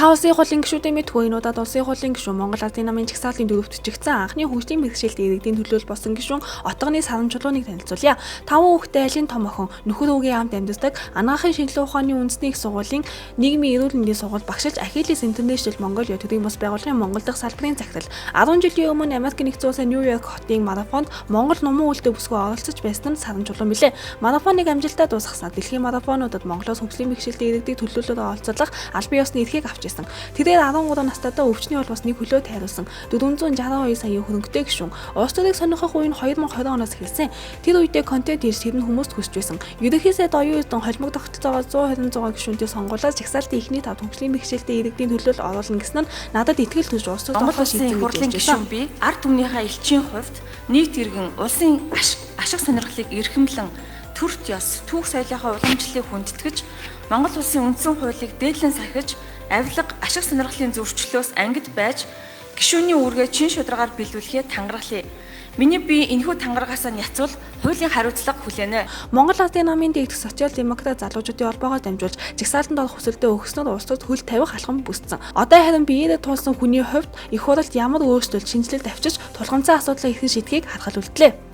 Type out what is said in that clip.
Та улсын хурлын гишүүдийн мэдхүү энэ удаад улсын хурлын гишүүн Монгол Ардын намын жагсаалтын дөрөвт бичигдсэн анхны хөгжлийн бэрхшээлтэй иргэдийн төлөөлөл болсон гишүүн Отгоны Саран Чулууныг танилцуулъя. Таван хүүхэдтэй айлын том охин, нөхөр өвгийн амт амьдардаг Анагаахын шинжилгээ ухааны үндэсний их сургуулийн нийгмийн эрүүл мэндийн сургууль багшилж Achilles International Mongolia төрийн бус байгууллагын Монгол дахь салбарын захирал. 10 жилийн өмнө Америк нэгдсэн улсын Нью-Йорк хотын марафонд Монгол нуман үлдээ бүсгүй оролцож байсан нь Саран Чулуун билээ. Марафоныг амжилттай дуусгаснаар дэлхийн марафонуудад Монголоос хөгжлийн бэрхшээлтэй иргэдийг төлөөллөөр оролцуулах албан ёсны эрхийг авч ирсэн. Тэрээр 13 настайдаа өвчний холбоос нэг хөлөө тайруулсан 462 саяын хөрөнгөтэй гишүүн. Улс төрийг сонирхох үе нь 2020 оноос эхэлсэн. Тэр үедээ контент хийж тэр нь хүмүүст хүсэж байсан. Ерөнхий сайд оюун эрдэн холимог тогтолцоогоор 126 гишүүнтэй сонгуулиар жагсаалтын эхний тавд хөгжлийн бэрхшээлтэй иргэдийн төлөөлөл оруулна гэсэн нь надад итгэл төрж улс төрд Монгол орохоор улсын шийдсэн их гэж хурлын ярьж гишүүн байсан. би ард түмнийхээ элчийн хувьд нийт иргэн улсын ашиг сонирхлыг эрхэмлэн төрт ёс, түүх соёлынхаа уламжлалыг хүндэтгэж Монгол улсын үндсэн хуулийг дээдлэн сахиж авилга ашиг сонирхлын зөрчлөөс ангид байж гишүүний үүргээ чин шударгаар биелүүлэхээ тангаргалъя. Миний бие энэхүү тангаргаасаа няцвал хуулийн хариуцлага хүлээнэ. Монгол Ардын намын дэгдэх социал демократ залуучуудын холбоогоор дамжуулж жагсаалтанд орох хүсэлтээ өгснөөр улс төрд хөл тавих алхам бүсдсэн. Одоо харин биеэрээ туулсан хүний хувьд их хурлд ямар өөрчлөлт, шинэчлэлт авчирч тулгамдсан асуудлаа хэрхэн шийдэхийг харахад үлдлээ.